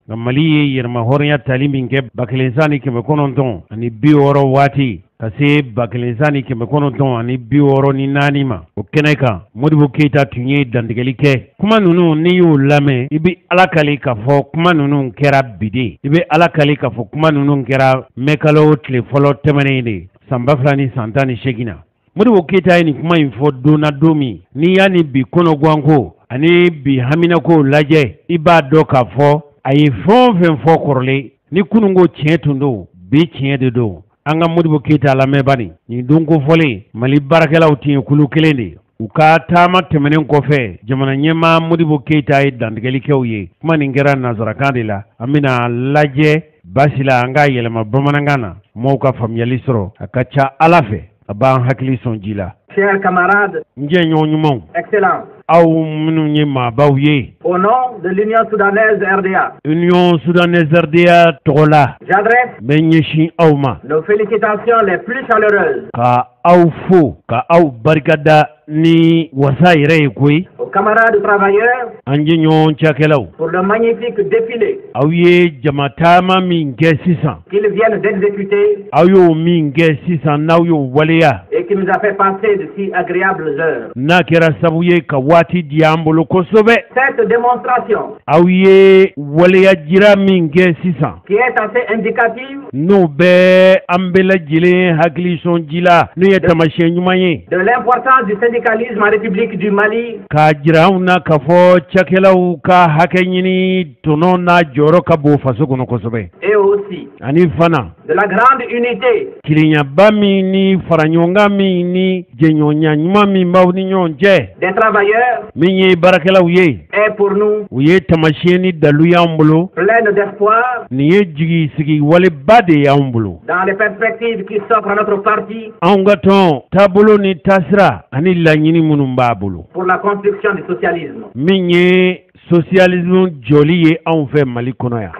Nka Mali ye yɛrɛmahɔrɔnya tali min kɛ 1960 waati ka se 1964 ma, o kɛnɛ kan Modibo Keyita tun ye dantigɛli kɛ. Kuma ninnu, n'i y'o lamɛn, i bɛ Ala kali k'a fɔ kuma ninnu kɛra bi de. I bɛ Ala kali k'a fɔ kuma ninnu kɛra mɛkalo tile fɔlɔ tɛmɛnen de san 2018 na. Modibo Keyita ye nin kuma in fɔ don na, don min n'i y'a ni bi kɔnɔganko ani bi haminako lajɛ, i b'a dɔn k'a fɔ a ye fɛn o fɛn fɔ kɔrɔlen, ni kununko tiɲɛ tun don, bi tiɲɛ de don. An ka Modibo Keyita lamɛnbani, nin don kofɔlen, Mali baarakɛlaw tun ye kulu kelen de ye. U ka taama tɛmɛnen kɔfɛ, jamana ɲɛmaa Modibo Keyita ye dantigɛli kɛ u ye. Kuma nin kɛra nansarakan de la. An bɛna lajɛ baasi la, an k'a yɛlɛma bamanankan na, maaw ka faamuyali sɔrɔ. A ka ca Ala fɛ, a b'an hakili sɔn ji la. Chers camarades, N jɛɲɔgɔn ɲumanw, Excellence, aw minnu ye maabaw ye, au nom de l'Union soudanaise RDA, Union soudanaise RDA tɔgɔ la, j'adresse n bɛ ɲɛsin aw ma nos félicitations les plus chaleureuses ka aw fo, ka aw barikada ni wasa yɛrɛ ye koyi aux camarades travailleurs an jɛɲɔgɔn cakɛlaw pour le magnifique défilé aw ye jama taama min kɛ sisan qu'ils viennent d'exécuter aw y'o min kɛ sisan, n'aw y'o waleya et qui nous a fait passer de si agréables heures. n'a kɛra sababu ye ka waati di an bolo kosɛbɛ. Cette démonstration Aw ye waleya jira min kɛ sisan qui est assez indicative n'o bɛ an bɛɛ lajɛlen hakili sɔn ji la, n'o ye taamasiyɛn ɲuman ye de l'importance du syndicalisme en République du Mali k'a jira anw na k'a fɔ cakɛlaw ka hakɛ ɲini tɔnɔ n'a jɔyɔrɔ ka bon faso kɔnɔ kosɛbɛ et aussi ani fana de la grande unité kelenyaba min ni faraɲɔgɔnkan min ni jɛɲɔgɔnya ɲuman min b'aw ni ɲɔgɔn cɛ des travailleurs min ye baarakɛlaw ye est pour nous u ye taamasiyɛn ni dalu y'an bolo. Pleine d'espoir Nin ye jigi sigi waleba de y'anw bolo dans les perspectives qui s'offrent à notre parti anw ka tɔn taabolo ni taasira ani laɲini minnu b'a bolo pour la construction du socialisme. min ye socialisme jɔli ye anw fɛ Mali kɔnɔ yan.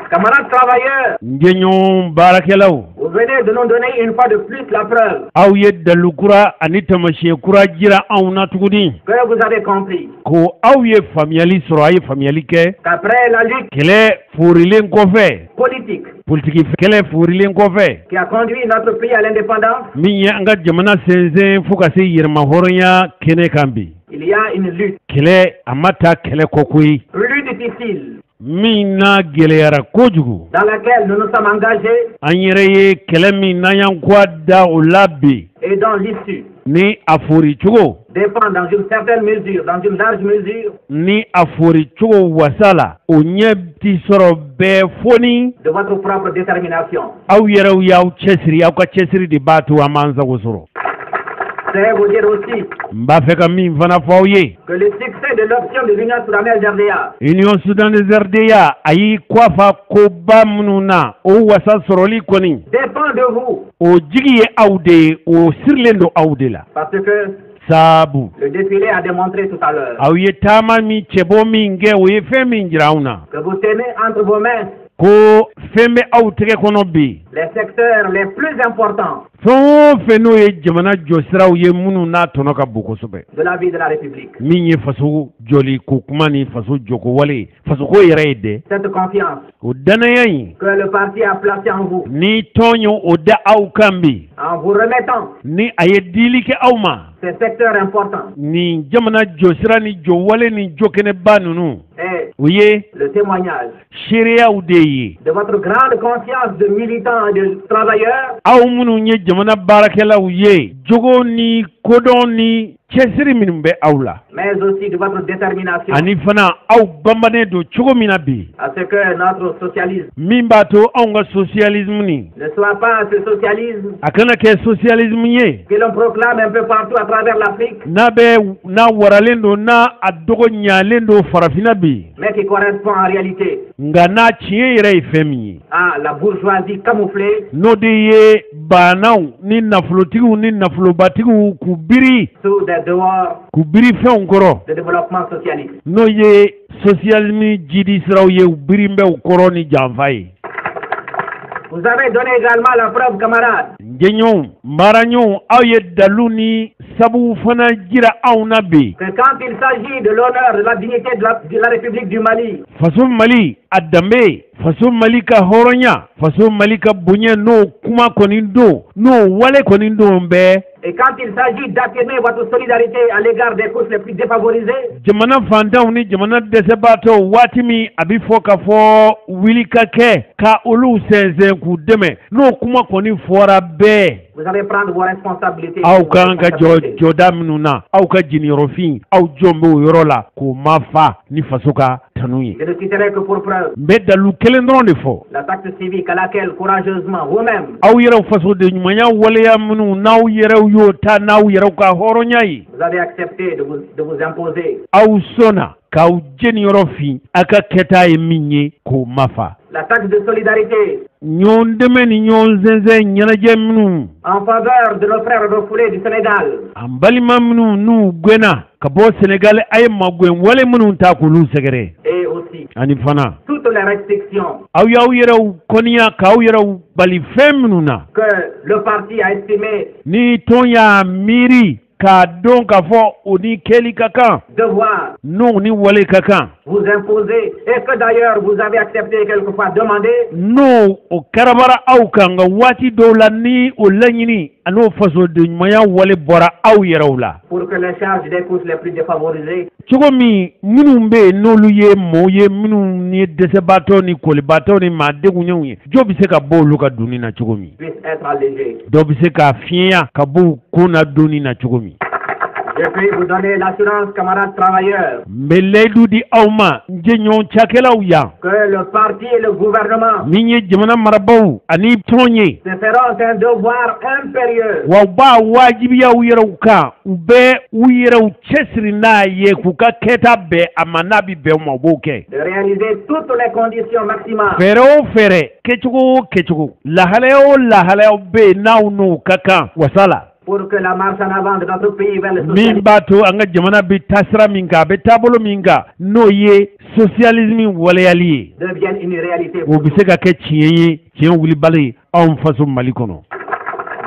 Camarades travailleurs, N jɛɲɔgɔn baarakɛlaw, vous venez de nous donner une fois de plus la preuve aw ye dalu kura ani taamasiyɛn kura jira anw na tuguni que vous avez compris ko aw ye faamuyali sɔrɔ, a ye faamuyali kɛ qu'après la lutte kɛlɛ forilen kɔfɛ politique politiki kɛlɛ forilen kɔfɛ qui a conduit notre pays à l'indépendance, min ye an ka jamana sɛnsɛn fo ka se yɛrɛmahɔrɔnya kɛnɛ kan bi, il y a une lutte kɛlɛ a ma taa kɛlɛ kɔ koyi plus difficile min n'a gɛlɛyara kojugu dans laquelle nous nous sommes engagés an yɛrɛ ye kɛlɛ min n'an y'an kɔ da o la bi et dont l'issue ni a fori cogo dépend dans une certaine mesure, dans une large mesure, ni a fori cogo wasa la, o ɲɛ ti sɔrɔ bɛɛ fo ni de votre propre détermination. aw yɛrɛw y'aw cɛsiri. Aw ka cɛsiri de b'a to an b'an sago sɔrɔ. C'est vous dire aussi N b'a fɛ ka min fana fɔ aw ye que le succès de l'option de l'Union soudanaise RDA Union soudanaise RDA a y'i kɔfa koba minnu na, o wasa sɔrɔli kɔni dépend de vous o jigi ye aw de ye, o sirilen don aw de la parce que sabu le défilé a démontré tout à l'heure aw ye taama min cɛbɔ min kɛ, o ye fɛn min jira anw na que vous tenez entre vos mains ko fɛn bɛ aw tɛgɛ kɔnɔ bi les secteurs les plus importants fɛn o fɛn n'o ye jamana jɔsiraw ye minnu n'a tɔnɔ ka bon kosɛbɛ de la vie de la République. min ye faso jɔli ko kuma ni faso jɔko wale, fasoko yɛrɛ ye dɛ. Cette confiance O danaya in que le parti a placée en vous ni tɔn ye o da aw kan bi en vous remettant ni a ye dili kɛ aw ma ces secteurs importants nin jamana jɔsira ni jɔwale ni jɔkɛnɛba ninnu est o ye le témoignage seereyaw de ye de votre grande conscience de militants et de travailleurs aw minnu ye jamana baarakɛlaw ye, jogo ni kodɔn ni cɛsiri minnu bɛ aw la mais aussi de votre détermination ani fana aw banbannen don cogo min na bi à ce que notre socialisme min b'a to anw ka socialisme nin ne soit pas ce socialisme a kana kɛ socialisme ye que l'on proclame un peu partout à travers l'Afrique, n'a bɛ n'a waralen don, n'a a dɔgɔ ɲalen don farafinna bi, mais qui correspond en réalité nka n'a tiɲɛ yɛrɛ ye fɛn min ye à la bourgeoisie camouflée n'o de ye baanaw ni nafolotigiw ni nafolobatigiw k'u biri sous des dehors k'u biri fɛnw kɔrɔ de développement socialiste. n'o ye socialisme jidi siraw ye, u biri bɛ u kɔrɔ ni janfa ye. Vous avez donné également la preuve, camarades. Jɛɲɔgɔnw, baaraɲɔgɔnw, aw ye dalu ni sabu fana jira anw na bi. Que quand il s'agit de l'honneur, de la dignité de la République du Mali, Faso Mali a danbe, faso Mali ka hɔrɔnya, faso Mali ka bonya, n'o kuma kɔni don, n'o wale kɔni don bɛɛ. Et quand il s'agit d'affirmer votre solidarité à l'égard des couches les plus défavorisées, Jamana fantanw ni jamana dɛsɛbaatɔw, waati min a bɛ fɔ ka fɔ wuli ka kɛ ka olu sɛnsɛn k'u dɛmɛ, n'o kuma kɔni fɔra bɛɛ, vous allez prendre vos responsabilités. Aw ka kan ka jɔ jɔda minnu na, aw ka jiginyɔrɔfin, aw jɔn bɛ o yɔrɔ la k'o ma fa ni faso ka tanu ye. Je ne citerai que pour preuve N bɛ dalu kelen dɔrɔn de fɔ. la taxe civique à laquelle courageusement vous-même Aw yɛrɛw fasoden ɲumanya waleya minnu n'aw yɛrɛw y'o ta n'aw yɛrɛw ka hɔrɔnya ye, vous avez accepté de vous imposer. Aw sɔnna k'aw jeniyɔrɔ fin a ka kɛta ye min ye k'o ma fa. La taxe de solidarité Ɲɔgɔn dɛmɛ ni ɲɔgɔn sɛnsɛn ɲɛnajɛ minnu en faveur de nos frères refoulés du Sénégal, an balima minnu n'u gɛnna ka bɔ Senegali, a ye magɛn wale minnu ta k'olu sɛgɛrɛ, et aussi ani fana toutes les restrictions aw y'aw yɛrɛw kɔniya k'aw yɛrɛw bali fɛn minnu na que le parti a estimé ni tɔn y'a miiri k'a dɔn k'a fɔ o ni kɛli ka kan, devoir n'o ni wale ka kan, vous imposer et que d'ailleurs vous avez accepté quelquefois demander, n'o o karabara aw kan, nka waati dɔw la ni o laɲini an'o fasoden ɲumanya wale bɔra aw yɛrɛw la, pour que les charges des couches les plus défavorisées cogo min minnu bɛ yen n'olu ye mɔɔw ye minnu ni dɛsɛbaatɔ ni kolibaatɔ ni maa degunnenw ye, jo bɛ se ka bɔ olu ka donni na cogo min, puissent être allégées. Dɔ bɛ se ka fiɲɛya ka bɔ u kun na donni na cogo min. Je puis vous donner l'assurance, camarades travailleurs, N bɛ layidu di aw ma, n jɛɲɔgɔn cakɛlaw yan, que le parti et le gouvernement min ye jamana marabaaw ani tɔn ye, se feront un devoir impérieux wa u b'a wajibiya u yɛrɛw kan, u bɛ u yɛrɛw cɛsiri n'a ye k'u ka kɛta bɛn a ma, n'a bɛ bɛn u ma, u b'o kɛ. De réaliser toutes les conditions maximales Fɛɛrɛ o fɛɛrɛ, kɛcogo o kɛcogo, lahalaya o lahalaya bɛ yen n'aw n'o ka kan wasa la, pour que la marche en avant de notre pays vers le min socialisme b'a to an ka jamana bɛ taasira min kan, a bɛ taabolo min kan, n'o ye socialisme waleyali ye, devienne une réalité o pour bɛ nous. se ka kɛ tiɲɛ ye, tiɲɛ wulibali ye anw faso Mali kɔnɔ.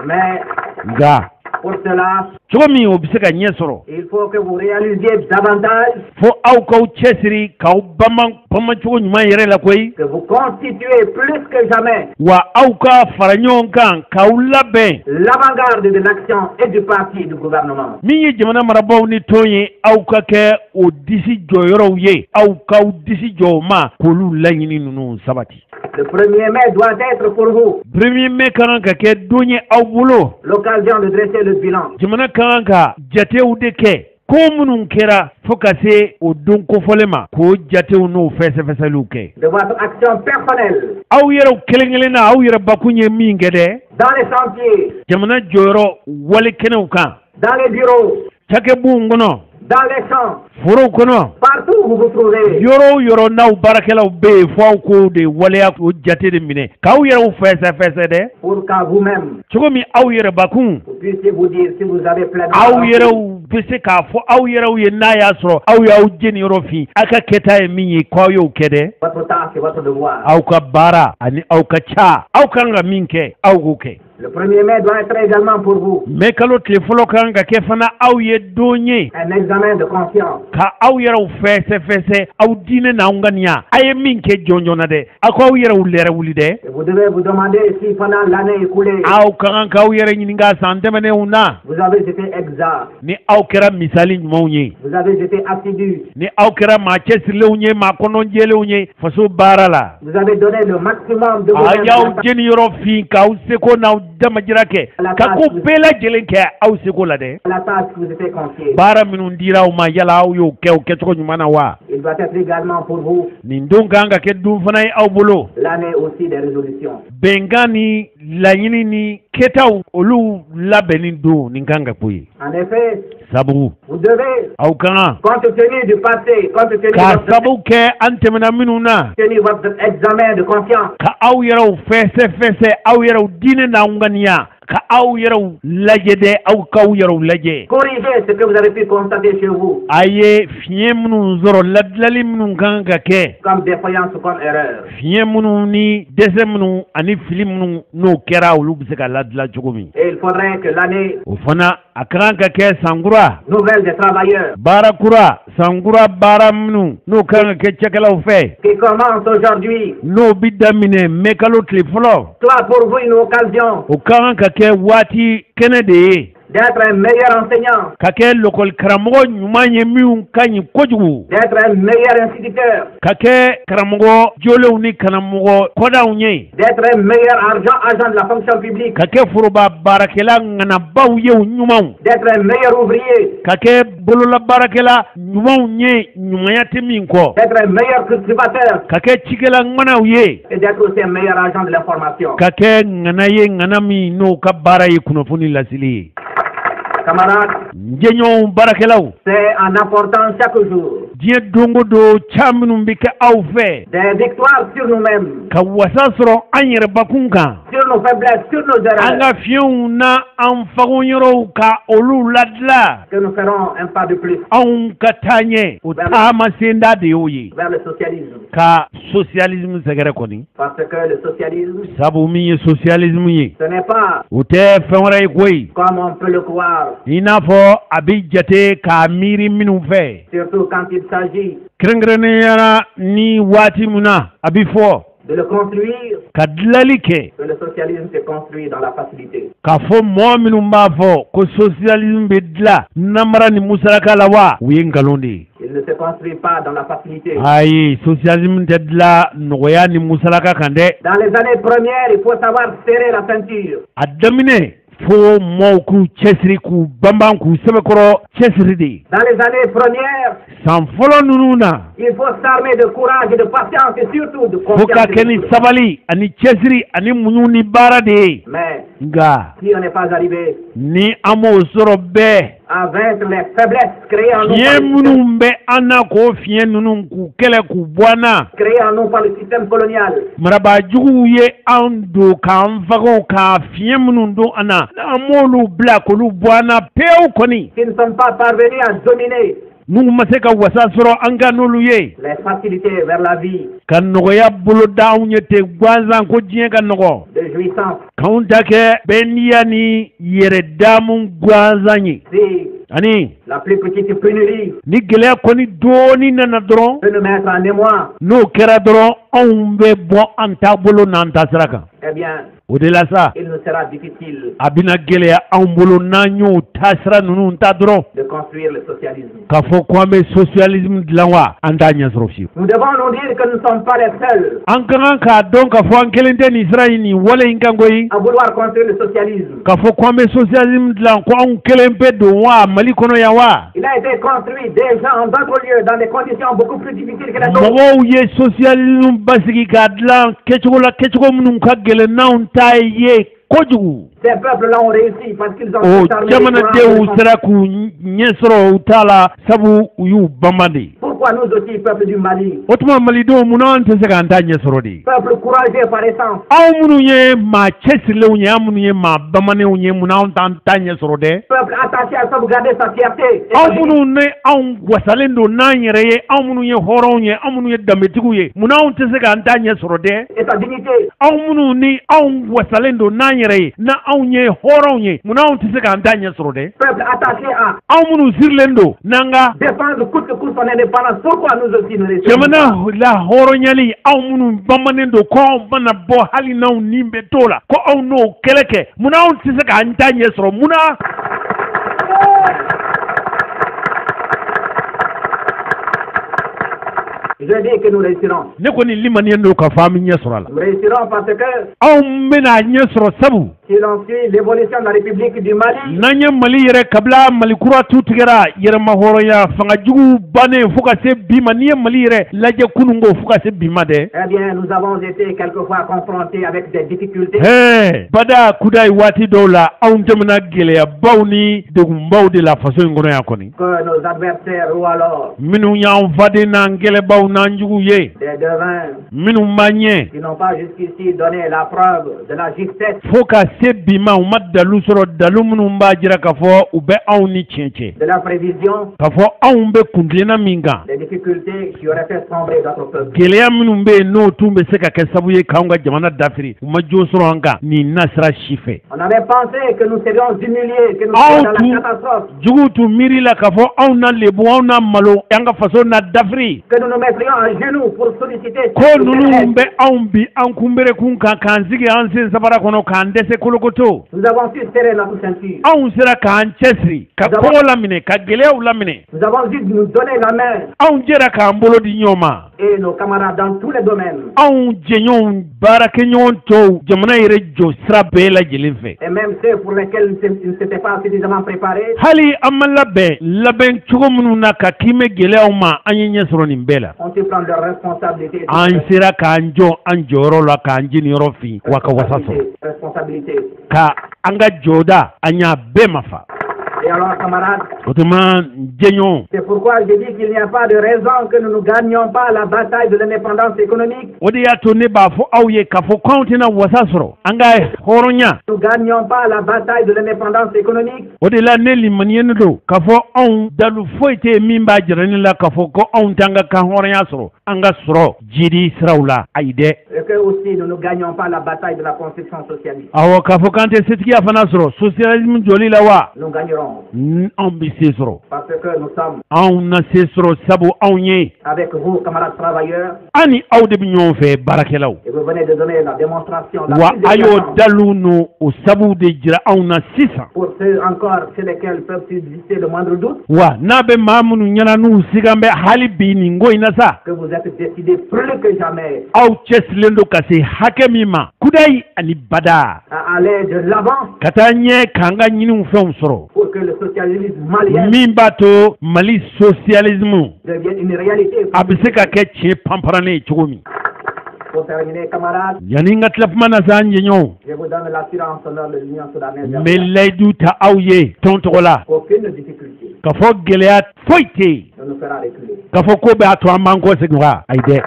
Mais Nka pour cela, cogo min o bɛ se ka ɲɛ sɔrɔ, il faut que vous réalisiez davantage fo aw k'aw cɛsiri k'aw bama bamacogo ɲuman yɛrɛ la koyi, que vous constituez plus que jamais wa aw ka fara ɲɔgɔn kan k'aw labɛn l'avant-garde de l'action et du parti et du gouvernement. Min ye jamana marabaaw ni tɔn ye, aw ka kɛ o disi jɔyɔrɔw ye, aw k'aw disi jɔ o ma k'olu laɲini ninnu sabati. Le 1er mai doit être pour vous 1er mai ka kan ka kɛ don ye aw bolo l'occasion de dresser le bilan jamana ka kan ka jatew de kɛ, ko minnu kɛra fo ka se o don kofɔlen ma, k'o jatew n'o fɛsɛfɛsɛliw kɛ de votre action personnelle aw yɛrɛw kelen kelen na, aw yɛrɛ bakun ye min kɛ dɛ, dans les chantiers, jamana jɔyɔrɔ wale kɛnɛw kan, dans les bureaux, cakɛbonw kɔnɔ, dans les champs, forow kɔnɔ, partout où vous vous trouvez. Yɔrɔ o yɔrɔ n'aw baarakɛlaw bɛ yen, fo aw k'o de waleya, o jate de minɛ k'aw yɛrɛw fɛsɛfɛsɛ dɛ, Pour qu'à vous-même, cogo min aw yɛrɛ bakun, vous puissiez vous dire si vous avez pleinement aw rempli yɛrɛw bɛ se k'a fɔ aw yɛrɛw ye n'a y'a sɔrɔ aw y'aw jeniyɔrɔ fin, aw ka kɛta ye min ye, k'aw y'o kɛ dɛ, votre tâche et votre devoir. Aw ka baara ani aw ka ca, aw kan ka min kɛ, aw k'o kɛ. Le 1er mai doit être également pour vous Mɛ kalo tile fɔlɔ kan ka kɛ fana aw ye don ye un examen de conscience ka aw yɛrɛw fɛsɛfɛsɛ aw diinɛ n'aw ŋaniya, a ye min kɛ jɔnjɔn na dɛ, aw k'aw yɛrɛw lɛrɛ wuli dɛ. Et vous devez vous demander si pendant l'année écoulée, Aw ka kan k'aw yɛrɛ ɲininka san tɛmɛnenw na, vous avez été exact, ni aw kɛra misali ɲumanw ye, vous avez été assidu, ni aw kɛra maa cɛsirilenw ye, maa kɔnɔjɛlenw ye faso baara la, vous avez donné le maximum de a vous-même y'aw jeniyɔrɔ fin k'aw seko n'aw damajira kɛ ka ko bɛɛ lajɛlen kɛ aw seko la dɛ, à la tâche qui vous était confiée. Baara minnu dira aw ma, yala aw y'o kɛ o kɛcogo ɲuman na wa? Il doit être également pour vous Nin don kan ka kɛ don fana ye aw bolo l'année aussi des résolutions. bɛnkan ni laɲini ni kɛtaw olu labɛnni don nin kan ka ko ye. En effet, Sabu vous devez, aw ka kan, compte tenu du passé, compte tenu k'a votre, sabu kɛ an tɛmɛna minnu na, tenu votre examen de conscience, ka aw yɛrɛw fɛsɛ fɛsɛ, aw yɛrɛw diinɛ n'aw ŋaniya. Ka aw yɛrɛw lajɛ dɛ, aw k'aw yɛrɛw lajɛ. Corrigez ce que vous avez pu constater chez vous. A ye fiɲɛ minnu sɔrɔ, ladilali minnu kan ka kɛ. Comme défaillance, comme erreur. Fiɲɛ minnu ni dɛsɛ minnu ani fili minnu n'o kɛra, olu bɛ se ka ladila cogo min. Et il faudrait que l'année O fana a ka kan ka kɛ sankura. nouvelle des travailleurs Baara kura, sankura baara minnu n'o kan ka kɛ cɛkɛlaw fɛ. qui commence aujourd'hui N'o bi daminɛ mɛ kalo tile fɔlɔ. soit pour vous une occasion O ka kan ka kɛ waati kɛnɛ de ye. d'être un meilleur enseignant, Ka kɛ lɔkɔli karamɔgɔ ɲuman ye minnu ka ɲi kojugu. d'être un meilleur instituteur, Ka kɛ karamɔgɔ jolenw ni karamɔgɔ kɔdaw ye. d'être un meilleur agent de la fonction publique, Ka kɛ foroba baarakɛla ŋanabaw ye u ɲumanw. d'être un meilleur ouvrier, Ka kɛ bolola baarakɛla ɲumanw ye ɲumanya tɛ min kɔ. d'être un meilleur cultivateur Ka kɛ cikɛla ŋanaw ye. et d'être aussi un meilleur agent de l'information. Ka kɛ ŋana ye, ŋana min n'o ka baara ye kunnafoni laseli ye. Camarades, N jɛɲɔgɔnw baarakɛlaw, c'est en apportant chaque jour diɲɛ don o don ca minnu bɛ kɛ aw fɛ des victoires sur nous-mêmes, ka wasa sɔrɔ an yɛrɛbakun kan, sur nos faiblesses, sur nos an erreurs, ka fiɲɛw na an fagoyɔrɔw ka olu ladila, que nous ferons un pas de plus anw ka taa ɲɛ o taama senda de y'o ye vers le socialisme. ka socialisme sɛgɛrɛ kɔni. Parce que le socialisme, Sabu min ye socialisme ye, ce n'est pas o tɛ fɛn wɛrɛ ye koyi comme on peut le croire, i n'a fɔ a bɛ jate k'a miiri minnu fɛ, surtout quand il s'agit kɛrɛnkɛrɛnnenya la ni waati min na a bɛ fɔ de le construire, ka dilali kɛ, que le socialisme se construit dans la facilité. K'a fɔ mɔgɔ minnu b'a fɔ ko socialisme bɛ dilan namara ni musaraka la wa, u ye nkalon de ye. Il ne se construit pas dans la facilité. Ayi, socialisme tɛ dilan nɔgɔya ni musaraka kan dɛ. Dans les années premières, il faut savoir serrer la ceinture. A daminɛ fo mɔɔw k'u cɛsiri, k'u banban, k'u sɛbɛkɔrɔ cɛsiri de ye. Dans les années premières, San fɔlɔ ninnu na, il faut s'armer de courage et de patience et surtout de fo ka confiance. kɛ ni sabali ani cɛsiri ani muɲu ni baara de ye. Mais Nka si on n'est pas arrivé ni an m'o sɔrɔ bɛɛ, à vaincre les faiblesses créées en nous, fiɲɛ par le système, minnu bɛ an na, k'o fiɲɛ ninnu k'u kɛlɛ k'u bɔ an na, créées en nous par le système colonial, marabaajuguw ye an don k'an fagaw ka fiɲɛ minnu don an na, an m'olu bila k'olu bɔ an na pewu kɔni, qui ne sommes pas parvenus à dominer n'u ma se ka wasa sɔrɔ an ka n'olu ye les facilités vers la vie ka nɔgɔya bolo da anw ye ten gansan ko diɲɛ ka nɔgɔ, de jouissance, k'anw ta kɛ bɛnniya ni yɛrɛ daamu gansan ye, si ani la plus petite pénurie ni gɛlɛya kɔni dɔɔni nana dɔrɔn, peut nous mettre en émoi, n'o kɛra dɔrɔn anw bɛ bɔ an taabolo n'an taasira kan. Eh bien, O de la sa, il nous sera difficile a bɛna gɛlɛya anw bolo n'an y'o taasira ninnu ta dɔrɔn de construire le socialisme. k'a fɔ ko an bɛ socialisme dilan wa, an t'a ɲɛ sɔrɔ fiyewu. Nous devons nous dire que nous ne sommes pas les seuls An ka kan k'a dɔn k'a fɔ an kelen tɛ nin sira in, nin wale in kan koyi. à vouloir construire le socialisme. K'a fɔ ko an bɛ socialisme dilan, ko anw kelen bɛ don wa Mali kɔnɔ yan wa. Il a été construit déjà en d'autres lieux dans des conditions beaucoup plus difficiles que les nôtres. Mɔgɔw ye socialisme basigi k'a dilan kɛcogo la, kɛcogo minnu ka gɛlɛn n'anw ta ye kojugu. Ces peuples-là ont réussi parce qu'ils ont O su s'armer de jamanadenw courage. sera k'u ɲɛ sɔrɔ u t'a la, sabu u y'u banban de. Pourquoi nous aussi, peuple du Mali, O tuma malidenw, munna an tɛ se k'an ta ɲɛ sɔrɔ de? peuple courageux par essence, Anw minnu ye maa cɛsirilenw ye, an minnu ye maa bamanenw ye, munna anw t'an ta ɲɛ sɔrɔ dɛ? Peuple attaché à sauvegarder sa fierté, et Anw minnu ni anw wasalen don n'an yɛrɛ ye, anw minnu ye hɔrɔnw ye, anw minnu ye danbetigiw ye, munna anw tɛ se k'an ta ɲɛ sɔrɔ dɛ? Et sa dignité, Anw minnu ni anw wasalen don n'an yɛrɛ ye, na anw ye hɔrɔnw ye, munna anw tɛ se k'an ta ɲɛ sɔrɔ dɛ? Peuple attaché à Anw minnu sirilen don n'an ka défendre coûte que coûte son indépendance, pourquoi nous aussi nous réussissons? Jamana la hɔrɔnyali, anw minnu bamanen don ko anw mana bɔ hali n'anw ni bɛ t'o la, ko anw n'o kɛlɛ kɛ, munna anw tɛ se k'an ta ɲɛ sɔrɔ, munna? Je dis que nous réussirons. Ne kɔni limaniya don k'a fɔ an bɛ ɲɛ sɔrɔ a la. Nous réussirons parce que Anw bɛna ɲɛ sɔrɔ sabu si l'on suit l'évolution de la République du Mali, n'an ye Mali yɛrɛ kabila Mali kura tu tigɛra yɛrɛma hɔrɔnya fanga jugu bannen fo ka se bi ma, n'i ye Mali yɛrɛ lajɛ kunun ko fo ka se bi ma dɛ, eh bien, nous avons été quelquefois confrontés avec des difficultés. Hɛɛ bada kudayi, waati dɔw la anw tɛmɛna gɛlɛyabaw ni degunbaw de la faso in kɔnɔ yan kɔni, Que nos adversaires ou alors minnu y'an faden n'an kɛlɛbaw n'an juguw ye, des devins minnu b'an ɲɛ qui n'ont pas jusqu'ici donné la preuve de la justesse fo ka se bi ma, u ma dalu sɔrɔ, dalu minnu b'a jira k'a fɔ u bɛ anw ni tiɲɛ cɛ. De la prévision K'a fɔ anw bɛ kuntilenna min kan. des difficultés qui auraient fait sombrer notre peuple. Gɛlɛya minnu bɛ yen, n'o tun bɛ se ka kɛ sababu ye k'anw ka jamana dafiri, u ma jo sɔrɔ an kan nin nasira si fɛ. On avait pensé que nous serions humiliés, que nous Anw serions dans tun la catastrophe, juguw tun miiri la k'a fɔ anw na lebu, anw na malo, an ka faso na dafiri. que nous nous mettrions à genoux pour solliciter Ko cette ninnu aide. bɛ anw bi an kunberekun kan, k'an sigi an sen sabara kɔnɔ, k'an dɛsɛ kolokoto. Nous avons su serrer notre ceinture. Anw sera k'an cɛsiri ka kɔngɔ laminɛ, ka gɛlɛyaw laminɛ. Nous avons su nous donner la main Anw jɛra k'an bolo di ɲɔgɔn ma. et nos camarades dans tous les domaines. Anw jɛɲɔgɔnw, baarakɛɲɔgɔn tɔw, jamana yɛrɛ jɔ sira bɛɛ lajɛlen fɛ. Et même ceux pour lesquels ils ne s'étaient pas suffisamment préparés, Hali an ma labɛn labɛn cogo minnu na ka kiimɛ gɛlɛyaw ma, an ye ɲɛ sɔrɔ nin bɛɛ la. ont su prendre leurs responsabilités. An sera k'an jɔ an jɔyɔrɔ la, k'an jeniyɔrɔ fin, wa ka wasa sɔrɔ. Responsabilité. Ka an ka jɔda, an y'a bɛɛ mafa. Et alors, camarades, O tuma, jɛɲɔgɔn, c'est pourquoi je dis qu'il n'y a pas de raison que nous ne gagnions pas la bataille de l'indépendance économique. O de y'a to ne b'a fɔ aw ye k'a fɔ k'anw tɛna wasa sɔrɔ an ka hɔrɔnya. Nous ne gagnions pas la bataille de l'indépendance économique. O de la ne limaniyeni don k'a fɔ anw dalu foyi tɛ yen min b'a jira ne la k'a fɔ ko anw t'an ka kan hɔrɔnya sɔrɔ an ka sɔrɔ jidi siraw la, ayi dɛ. Et que aussi nous ne gagnions pas la bataille de la construction socialiste. Awɔ, k'a fɔ k'an tɛ setigiya fana sɔrɔ socialisme jɔli la wa? Nous gagnerons Anw bɛ se sɔrɔ. parce que nous sommes Anw na se sɔrɔ, sabu anw ye avec vous, camarades travailleurs, an ni aw de bɛ ɲɔgɔn fɛ, baarakɛlaw. et vous venez de donner la démonstration la Wa plus a y'o éclatante dalu n'o o sabu de jira anw na sisan. pour ceux encore chez lesquels peuvent subsister le moindre doute Wa n'a bɛ maa minnu ɲɛna n'u sigan bɛ hali bi nin ko in na sa, que vous êtes décidés plus que jamais aw cɛsirilen don ka se hakɛ min ma kudayi ani bada à aller de l'avant ka taa ɲɛ k'an ka ɲiniw fɛnw sɔrɔ pour que le socialisme malien min b'a to Mali socialisme devienne une réalité. a bɛ se ka kɛ tiɲɛ panparannen ye cogo min. Pour terminer, camarades, Yanni n ka tila kuma na sa, an jɛɲɔgɔnw, je vous donne l'assurance au nom de l'Union soudanaise n bɛ layidu ta aw ye tɔn tɔgɔ la qu'aucune difficulté k'a fɔ gɛlɛya foyi tɛ yen ne nous fera reculer. k'a fɔ ko b'a to an b'an kɔ segin wa, ayi dɛ,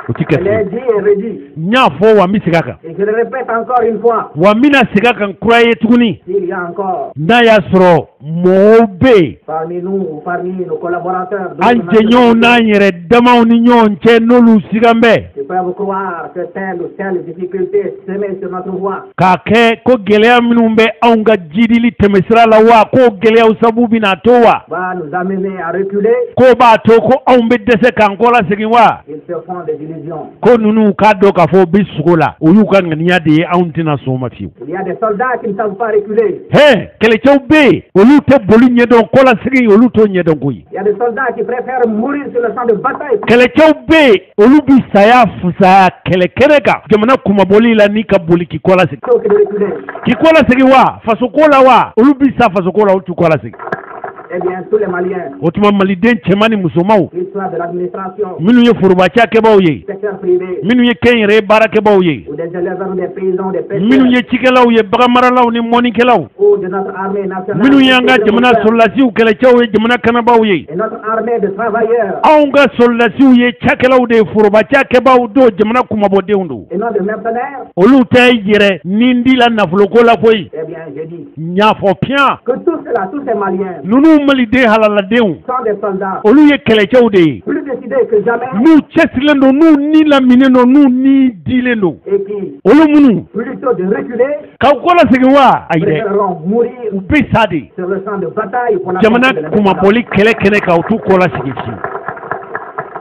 o ti Je kɛ l'ai fiyewu. dit et redit, N y'a fɔ wa n bɛ segin a kan, et je le répète encore une fois, wa n bɛna segin a kan kura ye tuguni. s'il y a encore N'a y'a sɔrɔ mɔgɔw bɛ yen parmi nous ou parmi nos collaborateurs an d'autres jɛɲɔgɔnw n'an nationalités yɛrɛ damaw ni ɲɔgɔn cɛ, n'olu sigan bɛ qui peuvent croire que telle ou telle difficulté semée sur notre voie k'a kɛ ko gɛlɛya minnu bɛ anw ka jidili tɛmɛsira la wa, k'o gɛlɛyaw sabu bɛna to wa va nous amener à reculer, k'o b'a to ko anw bɛ dɛsɛ k'an kɔ lasegin wa, ils se font des illusions. ko ninnu k'a dɔn k'a fɔ u bɛ sogo la, o y'u ka ŋaniya de ye, anw tɛna sɔn o ma fiyewu. Il y a des soldats qui ne savent pas reculer. Hɛn, kɛlɛcɛw bɛ yen, olu tɛ boli ɲɛdɔn, kɔlasegin olu t'o ɲɛdɔn koyi. Il y a des soldats qui préfèrent mourir sur le champ de bataille Kɛlɛcɛw bɛ yen, olu bi saya fisaya kɛlɛkɛnɛ kan jamana kunmabɔli la n'i ka boli k'i kɔ lasegin. plutôt que de reculer. K'i kɔ lasegin wa, fasoko la wa, olu bi sa fasoko la, olu t'u kɔ lasegin. Eh bien, tous les Maliens, O tuma, maliden cɛman ni musomanw, qu'ils soient de l'administration, minnu ye foroba cakɛbaw ye, secteur privé, minnu ye kɛnyɛrɛye baarakɛbaw ye, ou des éleveurs, ou des paysans, des minnu pêcheurs, ye cikɛlaw ye, baganmaralaw ni mɔnikɛlaw, ou de notre armée nationale, minnu y'an ka et jamana sɔrɔlasiw kɛlɛcɛw ye, jamana kanabaw ye, notre armée de travailleurs, anw ka sɔrɔlasiw ye cakɛlaw de ye, foroba cakɛbaw don, jamana kunmabɔdenw don, et non de mercenaires, olu tɛ yɛrɛ nin di la nafoloko la koyi. eh bien, je dis N y'a fɔ piyan que tous ceux-là, tous ces Maliens, ninnu maliden halaladenw, sont des soldats olu ye kɛlɛcɛw de ye plus décidés que jamais n'u cɛsirilen don, n'u ni laminen don, n'u ni dilen don, et qui, olu minnu plutôt de reculer, k'aw kɔlasegin wa, ayi dɛ, préféreront mourir u bɛ sa de sur le champ de bataille pour la jamana conquête de l'indépendance. kunmabɔli kɛlɛ kɛnɛ kan, u t'u kɔlasegin fiyewu.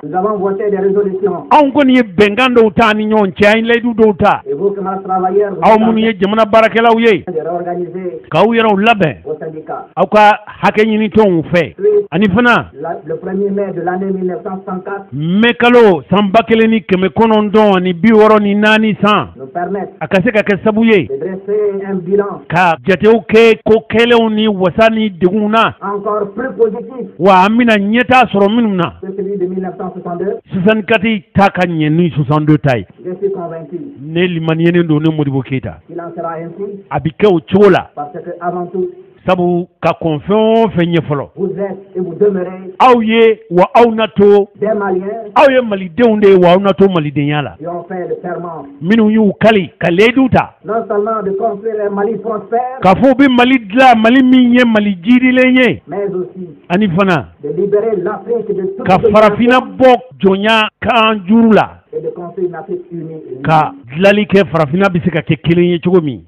Nous avons voté des résolutions. Anw kɔni ye bɛnkan dɔw ta ni ɲɔgɔn cɛ, an ye layidu dɔw ta. Et vous, camarades travailleurs, vous Aw êtes en minnu ye jamana baarakɛlaw ye, train de réorganiser k'aw yɛrɛw labɛn vos syndicats. aw ka hakɛ ɲini tɔnw fɛ. Puis, Ani fana, le 1er mai de l'année 1964 mɛ kalo san 1964 san, nous permettent a ka se ka kɛ sabu ye de dresser un bilan ka jatew kɛ ko kɛlenw ni wasa ni degunw na, encore plus positif wa an bɛna ɲɛtaa sɔrɔ minnu na, que celui de 1962. 64 ta ka ɲɛ ni 62 ta ye. Je suis convaincu Ne limaniyenen don, ne Modibo Keyita, qu'il en sera ainsi a bɛ kɛ o cogo la, parce que, avant tout, Sabu ka kɔn fɛn o fɛn ɲɛ fɔlɔ, Vous êtes et vous demeurez aw ye wa aw na to des Maliens aw ye Malidenw de ye, wa aw na to malidenya la, qui ont fait le serment minnu y'u kali ka layidu ta non seulement de construire un Mali prospère, k'a fɔ u bɛ Mali dilan, Mali min ye Mali jidilen ye, mais aussi ani fana de libérer l'Afrique de toute ka Farafinna bɔ jɔnya kan juru la, et de construire une Afrique unie et libre. Ka dilali kɛ Farafinna bɛ se ka kɛ kelen ye cogo min.